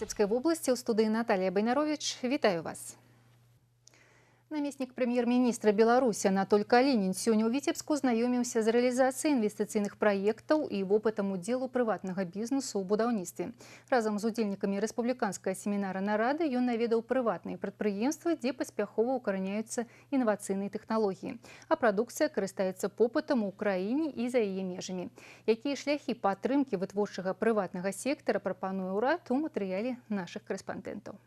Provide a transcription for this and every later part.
Віцебскай вобласці, ў студыі Наталія Байнарович. Вітаю вас. Намеснік прэм'ер-міністра Беларусі Анатоль Калінін сёння ў Віцебску знаёміўся з рэалізацыяй інвестыцыйных праектаў і вопытам удзелу прыватнага бізнесу ў будаўніцтве. Разам з удзельнікамі рэспубліканскага семінара нарады ён наведаў прыватныя прадпрыемствы, дзе паспяхова ўкараняюцца інавацыйныя тэхналогіі. А прадукцыя карыстаецца попытам у краіне і за яе межамі. Якія шляхі падтрымкі вытворчага прыватнага сектара прапануе ўрад, у матэрыяле нашых карэспандэнтаў.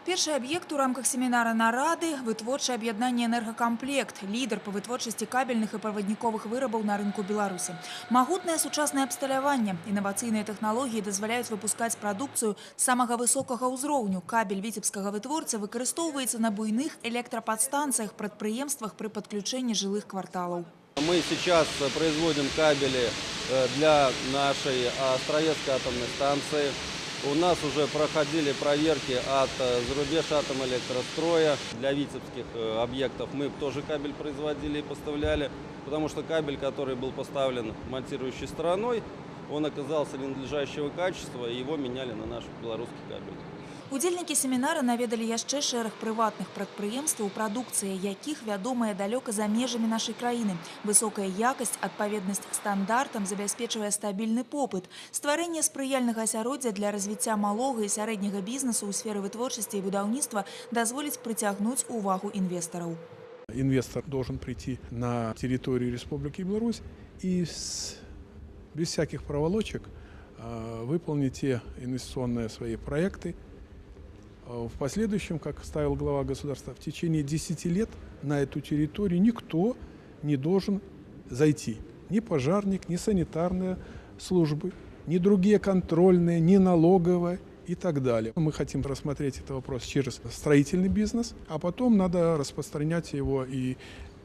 Першы аб'ект у рамках семінара нарады – вытворчае аб'яднанне «Энергакамплект», лідар па вытворчасці кабельных і правадніковых вырабаў на рынку Беларусі. Магутнае сучаснае абсталяванне, інавацыйныя тэхналогіі дазваляюць выпускаць прадукцыю самага высокага ўзроўню. Кабель віцебскага вытворцы выкарыстоўваецца на буйных электрападстанцыях, прадпрыемствах, пры падключэнні жылых кварталаў. Мы сейчас производим кабели для нашей Островецкой атомной станции. У нас уже проходили проверки от Зарубеж-Атомэлектростроя. Для витебских объектов мы тоже кабель производили и поставляли, потому что кабель, который был поставлен монтирующей стороной, он оказался ненадлежащего качества, и его меняли на наш белорусский кабель. Удзельнікі семінара наведалі яшчэ шэраг прыватных прадпрыемстваў, прадукцыя якіх вядомая далёка за межамі нашай краіны. Высокая якасць, адпаведнасць стандартам забяспечвае стабільны попыт. Стварэнне спрыяльнага асяроддзя для развіцця малога і сярэдняга бізнесу ў сферы вытворчасці і будаўніцтва дазволіць прыцягнуць увагу інвестараў. Инвестор должен прийти на территорию Республики Беларусь и без всяких проволочек выполнить те инвестиционные свои проекты. В последующем, как ставил глава государства, в течение 10 лет на эту территорию никто не должен зайти. Ни пожарник, ни санитарные службы, ни другие контрольные, ни налоговые и так далее. Мы хотим рассмотреть этот вопрос через строительный бизнес, а потом надо распространять его и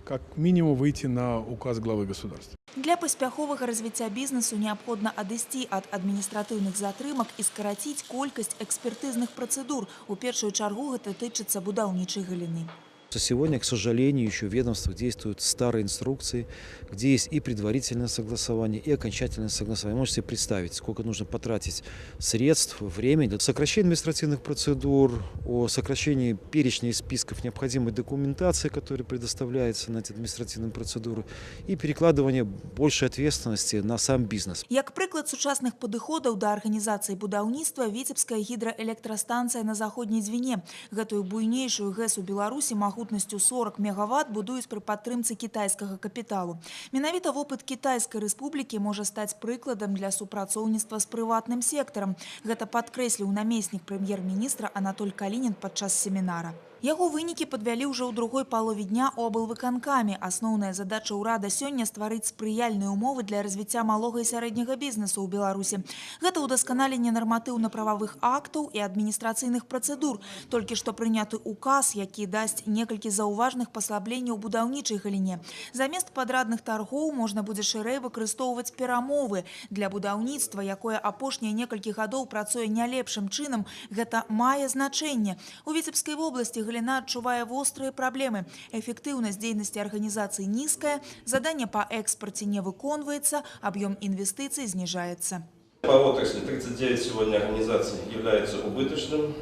как минимум выйти на указ главы государства. Для паспяховага развіцця бізнесу неабходна адысці ад адміністратыўных затрымак і скараціць колькасць экспертызных працэдур. У першую чаргу гэта тычыцца будаўнічай галіны. Сегодня, к сожалению, еще в ведомствах действуют старые инструкции, где есть и предварительное согласование, и окончательное согласование. Можете себе представить, сколько нужно потратить средств, времени для сокращения административных процедур, о сокращении перечня и списков необходимой документации, которая предоставляется на эти административные процедуры, и перекладывание большей ответственности на сам бизнес. Як прыклад сучасных падыходаў да арганізацыі будаўніцтва – Віцебская гідраэлектрастанцыя на Заходняй Дзвіне. Гэтую буйнейшую ГЭС у Беларусі магутнасцю 40 мегават будуюць пры падтрымцы кітайскага капіталу. Менавіта вопыт Кітайскай рэспублікі можа стаць прыкладам для супрацоўніцтва з прыватным сектарам. Гэта падкрэсліў намеснік прэм'ер-міністра Анатоль Калінін падчас семінара. Яго вынікі падвялі ўжо ў другой палове дня ў аблвыканкаме. Асноўная задача ўрада сёння – стварыць спрыяльныя ўмовы для развіцця малога і сярэдняга бізнесу ў Беларусі. Гэта ўдасканаленне нарматыўна-прававых актаў і адміністрацыйных працэдур. Толькі што прыняты указ, які дасць некалькі заўважных паслабленняў у будаўнічай галіне. Замест падрадных таргоў можна будзе шырэй выкарыстоўваць перамовы. Для будаўніцтва, якое апошнія некалькі гадоў працуе не лепшым чынам, гэта мае значэнне. У Віцебскай вобласці галіна адчувае вострыя праблемы. Эфектыўнасць дзейнасці арганізацыі нізкая, заданне па экспарце не выконваецца, аб'ём інвестыцый зніжаецца. По отрасли 39 сегодня организаций являются убыточным,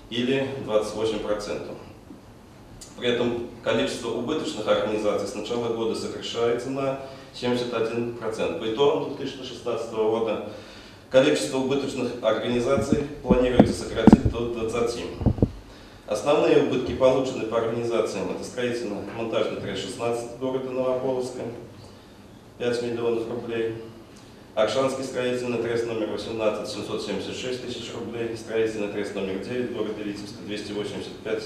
или 28%. При этом количество убыточных организаций с начала года сокращается на 71%. По итогам 2016 года количество убыточных организаций планируется сократить до 20. Основные убытки получены по организациям: это строительно-монтажный трест 16 города Новополоцка, 5 миллионов рублей, Оршанский строительный трест номер 18, 776 тысяч рублей, строительный трест номер 9 города Витебска, 285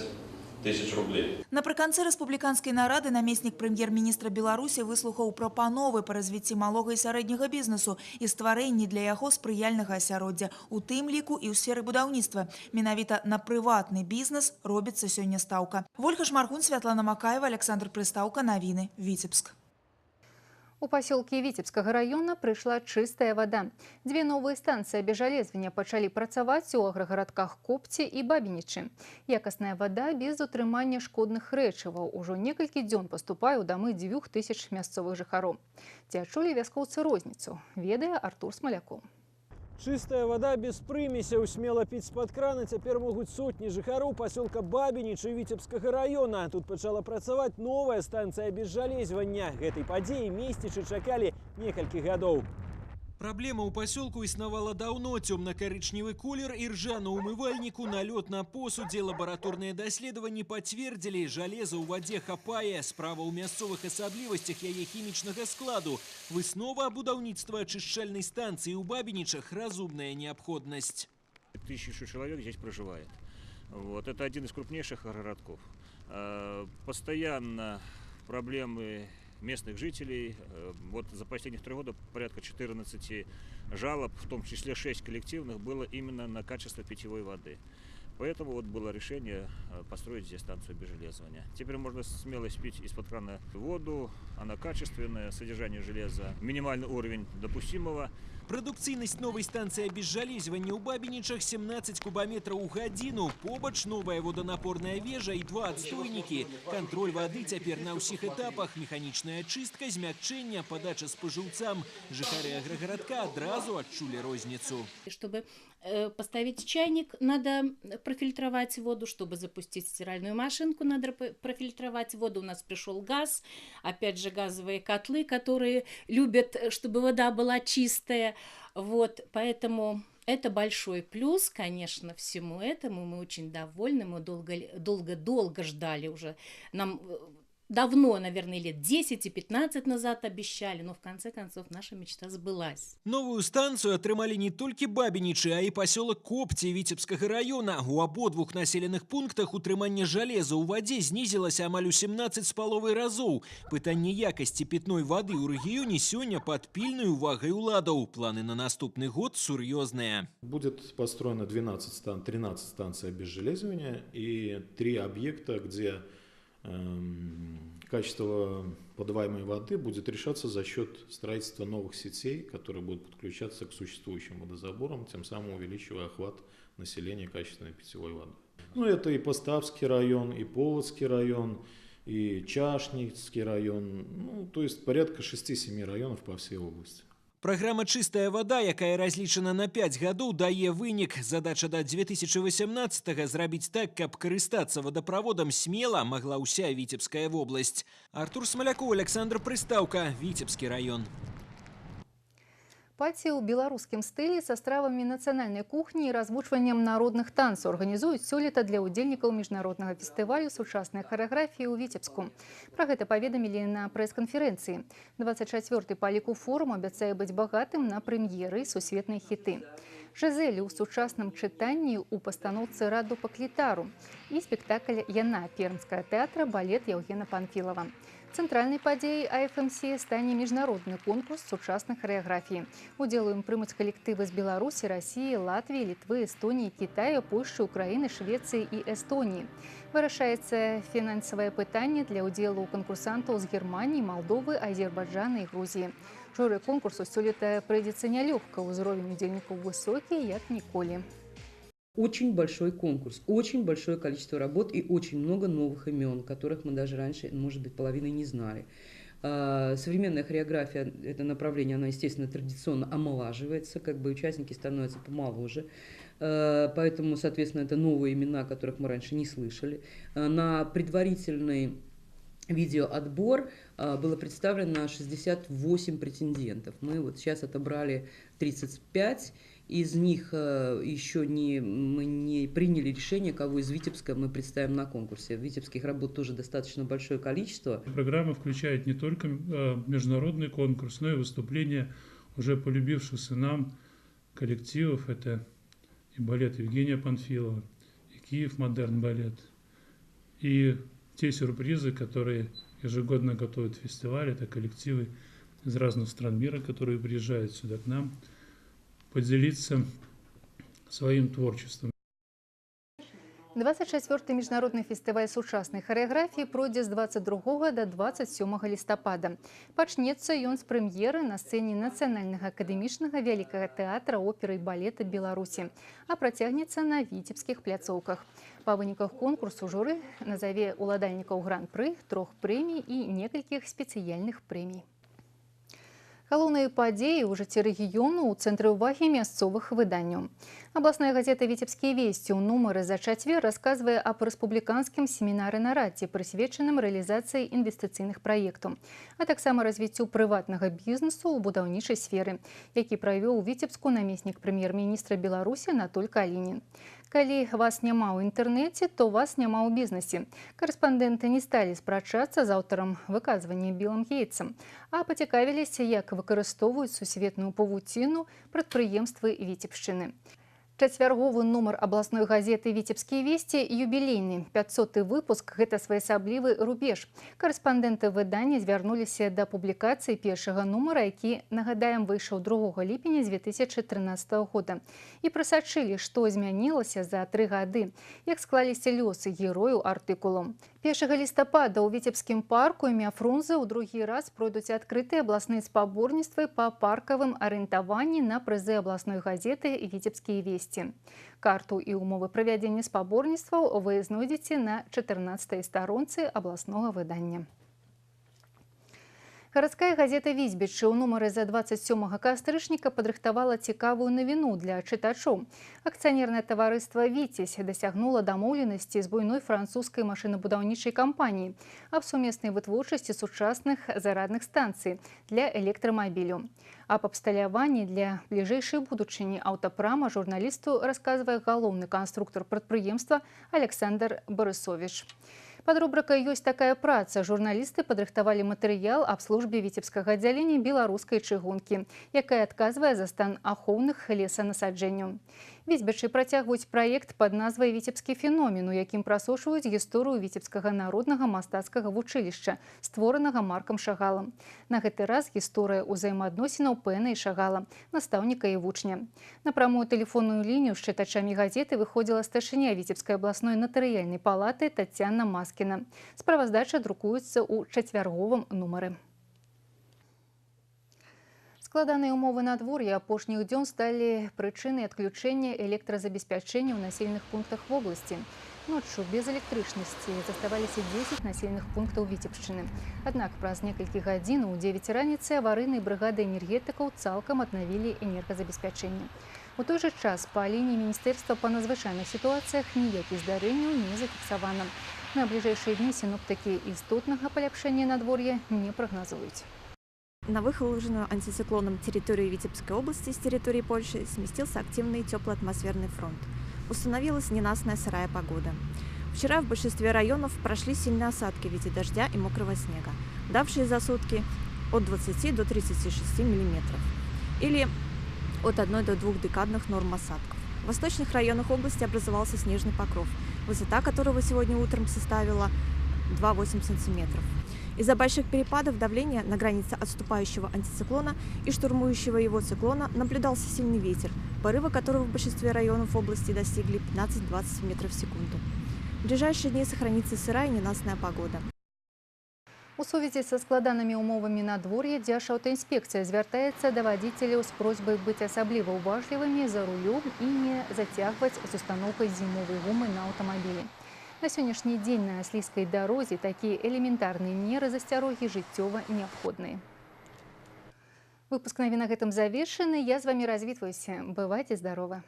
тысяч рублей. Напрыканцы рэспубліканскай нарады намеснік прэм'ер-міністра Беларусі выслухаў прапановы па развіцці малога і сярэдняга бізнесу і стварэнні для яго спрыяльнага асяроддзя, у тым ліку і ў сферы будаўніцтва. Менавіта на прыватны бізнес робіцца сёння стаўка. Вольга Шмаргун, Святлана Макаева, Аляксандр Прыстаўка. Навіны. Віцебск. У пасёлкі Віцебскага раёна прыйшла чыстая вада. Дзве новыя станцыі абезжалезвання пачалі працаваць у аграгарадках Копці і Бабінічы. Якасная вада без утрымання шкодных рэчываў ужо некалькі дзён паступае ў дамы 2000 мясцовых жыхароў. Ці адчулі вяскоўцы розніцу, ведае Артур Смалякоў. Чыстая вада без прымесяў, смела піць з-пад крана цяпер могуць сотні жыхароў пасёлка Бабінічы Віцебскага раёна. Тут пачала працаваць новая станцыя абезжалезвання. Гэтай падзеі месцічы чакалі некалькі гадоў. Праблема ў пасёлку існавала даўно. Цёмна-карычневы колер, іржа на ўмывальніку, налёт на посудзе. Лабараторныя даследаванні пацвердзілі, жалеза ў вадзе хапае. Справа ў мясцовых асаблівасцях яе хімічнага складу. Выснова: будаўніцтва ачышчальнай станцыі ў Бабінічах — разумная неабходнасць. Тысячу человек здесь проживает. Вот. Это один из крупнейших городков. Постоянно проблемы местных жителей. Вот за последних 3 года порядка 14 жалоб, в том числе 6 коллективных, было именно на качество питьевой воды. Поэтому вот было решение построить здесь станцию обезжелезывания. Теперь можно смело пить из-под крана воду, она качественная, содержание железа минимальный уровень допустимого. Прадукцыйнасць новай станцыі абезжалезвання ў Бабінічах — 17 кубаметраў у гадзіну. Побач новая воданапорная вежа і два адстойнікі. Кантроль вады цяпер на ўсіх этапах: механічная ачыстка, змякчэнне, падача спажыўцам. Жыхары аграгарадка адразу адчулі розніцу. Чтобы поставить чайник, надо профильтровать воду. Чтобы запустить стиральную машинку, надо профильтровать воду. У нас пришел газ, опять же газовые котлы, которые любят, чтобы вода была чистая. Вот, поэтому это большой плюс, конечно, всему этому. Мы очень довольны, мы долго-долго ждали уже. Нам давно, наверное, лет 10 и 15 назад обещали, но в конце концов наша мечта сбылась. Новую станцыю атрымалі не толькі Бабінічы, а і пасёлак Копці Віцебскага раёна. У абодвух населеных пунктах утрыманне жалеза ў вадзе знізілася амаль у 17,5 разоў. Пытанне якасці пітной вады ў рэгіёне сёння пад пільнай увагай уладаў. Планы на наступны год сур'ёзныя. Будет построено 12 13 станций обезжелезивания и три объекта, где качество подаваемой воды будет решаться за счет строительства новых сетей, которые будут подключаться к существующим водозаборам, тем самым увеличивая охват населения качественной питьевой водой. Ну, это и Поставский район, и Полоцкий район, и Чашницкий район, ну, то есть порядка 6-7 районов по всей области. Праграма «Чыстая вада», якая разлічана на 5 гадоў, дае вынік. Задача да 2018 зрабіць так, каб карыстацца вадаправодам смела магла ўся Віцебская вобласць. Артур Смалякоў, Аляксандр Прыстаўка, Віцебскі раён. Паці ў беларускім стылі са стравамі нацыянальнай кухні і развучваннем народных танцаў арганізуюць сёлета для ўдзельнікаў міжнароднага фестывалю сучаснай харэаграфіі ў Віцебску. Пра гэта паведамілі на прэс-канферэнцыі. 24-й па ліку форум абяцае быць багатым на прэм'еры і сусветныя хіты. «Жизель» у сучасным чытанні ў пастаноўцы Раду Паклітару і спектакль «Яна» Пермскага тэатра балет Яўгена Панфілова. Цэнтральнай падзеяй АФМС стане міжнародны конкурс сучаснай харэаграфіі. Удзел у ім прымуць калектывы з Беларусі, Расіі, Латвіі, Літвы, Эстоніі, Кітая, Польшчы, Украіны, Швецыі і Эстоніі. Вырашаецца фінансавае пытанне для ўдзелу канкурсантаў з Германіі, Малдовы, Азербайджана і Грузіі. Журы конкурсу сёлета прыйдзецца нялёгка, узровень удзельнікаў высокі, як ніколі. Очень большой конкурс, очень большое количество работ и очень много новых имен, которых мы даже раньше, может быть, половины не знали. Современная хореография, это направление, оно, естественно, традиционно омолаживается, как бы участники становятся помоложе. Поэтому, соответственно, это новые имена, которых мы раньше не слышали. На предварительный видеоотбор было представлено 68 претендентов. Мы вот сейчас отобрали 35, из них еще не, мы не приняли решение, кого из Витебска мы представим на конкурсе. Витебских работ тоже достаточно большое количество. Программа включает не только международный конкурс, но и выступления уже полюбившихся нам коллективов. Это и балет Евгения Панфилова, и Киев Модерн балет, и те сюрпризы, которые ежегодно готовят фестиваль, это коллективы из разных стран мира, которые приезжают сюда к нам поделиться своим творчеством. 24-ы міжнародны фестываль сучаснай харэаграфіі пройдзе з 22 до 27 лістапада. Пачнецца ён з прэм'еры на сцэне Нацыянальнага акадэмічнага вялікага тэатра оперы і балета Беларусі, а працягнецца на віцебскіх пляцоўках. Па выніках конкурсу журы назаве уладальнікаў гран-пры, трох прэмій і некалькіх спецыяльных прэмій. Галоўныя падзеі ў жыцці рэгіёну ў цэнтры ўвагі мясцовых выданняў. Абласная газета «Віцебскія весці» ў нумары за чацвер расказвае аб рэспубліканскім семінары-нарадзе, прысвечаным рэалізацыі інвестыцыйных праектаў, а таксама развіццю прыватнага бізнесу ў будаўнічай сферы, які правёў у Віцебску намеснік прэм'ер-міністра Беларусі Анатоль Калінін. Калі вас няма ў інтэрнэце, то вас няма ў бізнесе. Карэспандэнты не сталі спрачацца з аўтарам выказвання Білам Гейтсам, а пацікавіліся, як выкарыстоўваюць сусветную павуціну прадпрыемствы Віцебшчыны. Чацвярговы нумар абласной газеты «Віцебскія весці» юбілейны. 500-ы выпуск – гэта своеасаблівы рубеж. Карэспандэнты выдання звярнуліся да публікацыі першага нумара, які, нагадаем, выйшаў 2 ліпеня 2013 года. І прасачылі, што змянілася за 3 гады, як склаліся лёсы герояў артыкулу. 1 лістапада ў Віцебскім парку імя Фрунзе ў другі раз пройдуць адкрытыя абласныя спаборніцтвы па паркавым арыентаванні на прызы абласной газеты «Віцебскія весці». Карту і умовы правядзення спаборніцтваў вы знойдзеце на 14-й старонцы абласнога выдання. Гарадская газета «Віцьбічы» ў нумары за 27 кастрычніка падрыхтавала цікавую навіну для чытачоў. Акцыянернае таварыства «Віцязь» дасягнула дамоўленасці з буйной французскай машынабудаўнічай кампаніяй аб сумеснай вытворчасці сучасных зарадных станцый для электрамабілю. Аб абсталяванні для бліжэйшай будучыні аўтапрама журналісту расказвае галоўны канструктар прадпрыемства Александр Барысович. Пад рубрыкай «Ёсць такая праца» журналісты падрыхтавалі матэрыял аб службе віцебскага аддзялення беларускай чыгункі, якая адказвае за стан ахоўных лесанасаджэнняў. Віцьбічы працягваюць праект пад назвай «Віцебскі феномен», у якім прасочваюць гісторыю віцебскага народнага мастацкага вучылішча, створанага Маркам Шагалам. На гэты раз гісторыя ўзаемаадносінаў Пэна і Шагала, настаўніка і вучня. На прамую тэлефонную лінію з чытачамі газеты выходзіла старшыня Віцебскай абласной натарыяльнай палаты Тацяна Маскіна. Справаздача друкуецца ў чацвярговым нумары. Складаныя умовы надвор'я апошніх дзён сталі прычынай адключэння электразабеспячэння ў населеных пунктах вобласці. Ноччу без электрычнасці заставаліся 10 населеных пунктаў Віцебшчыны. Аднак праз некалькі гадзін у 9 раніцы аварыйныя брыгады энергетыкаў цалкам аднавілі энергазабеспячэнне. У той жа час па лініі Міністэрства па надзвычайных сітуацыях ніякіх здарэнняў не зафіксавана. На бліжэйшыя дні сіноптыкі істотнага паляпшэння надвор'я не прагназуюць. На выхолощенную антициклоном территорию Витебской области с территории Польши сместился активный теплый атмосферный фронт. Установилась ненастная сырая погода. Вчера в большинстве районов прошли сильные осадки в виде дождя и мокрого снега, давшие за сутки от 20 до 36 миллиметров или от 1 до 2 декадных норм осадков. В восточных районах области образовался снежный покров, высота которого сегодня утром составила 2,8 сантиметров. Из-за больших перепадов давления на границе отступающего антициклона и штурмующего его циклона наблюдался сильный ветер, порывы которого в большинстве районов области достигли 15-20 метров в секунду. В ближайшие дни сохранится сырая и ненастная погода. У сувязі са складанымі умовамі надвор'я Дзяржаўтаінспекцыя звяртаецца да вадзіцеляў з просьбай быць асабліва ўважлівымі за рулём і не зацягваць з устаноўкай зімовай гумы на аўтамабілі. На сённяшні дзень на слізкай дарозе такія элементарныя меры засцярогі жыццёва неабходныя. Выпуск навін на гэтым завершаны. Я з вамі развітваюся. Бывайце здаровы!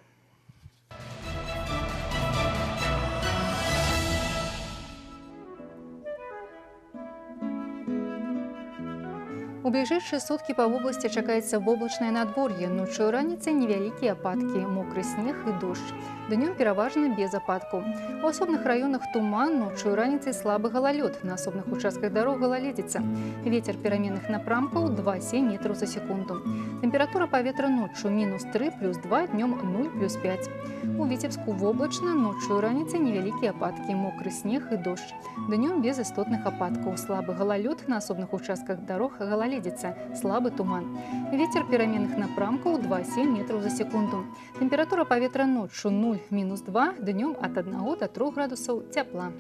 У бліжэйшыя суткі па вобласці чакаецца воблачнае надвор'е. Ноччу і раніцай невялікія ападкі, мокры снег і дождж. Днём пераважна без ападкаў. У асобных раёнах туман, ноччу і раніцай слабы галалёд. На асобных участках дарог галаледзіца. Вецер пераменных напрамкаў 2,7 метраў за секунду. Тэмпература паветра ноччу -3, +2, днём 0, +5. У Віцебску воблачна, ноччу і раніцай невялікія ападкі, мокры снег і дождж. Днём без істотных ападкаў. Слабы галалёд, на асобных участках дарог галаледзіца, слабы туман. Ветер пераменных напрамкаў 2,7 метраў за секунду. Тэмпература паветра ноччу 0, -2, днём от 1 до 3 градусаў цяпла.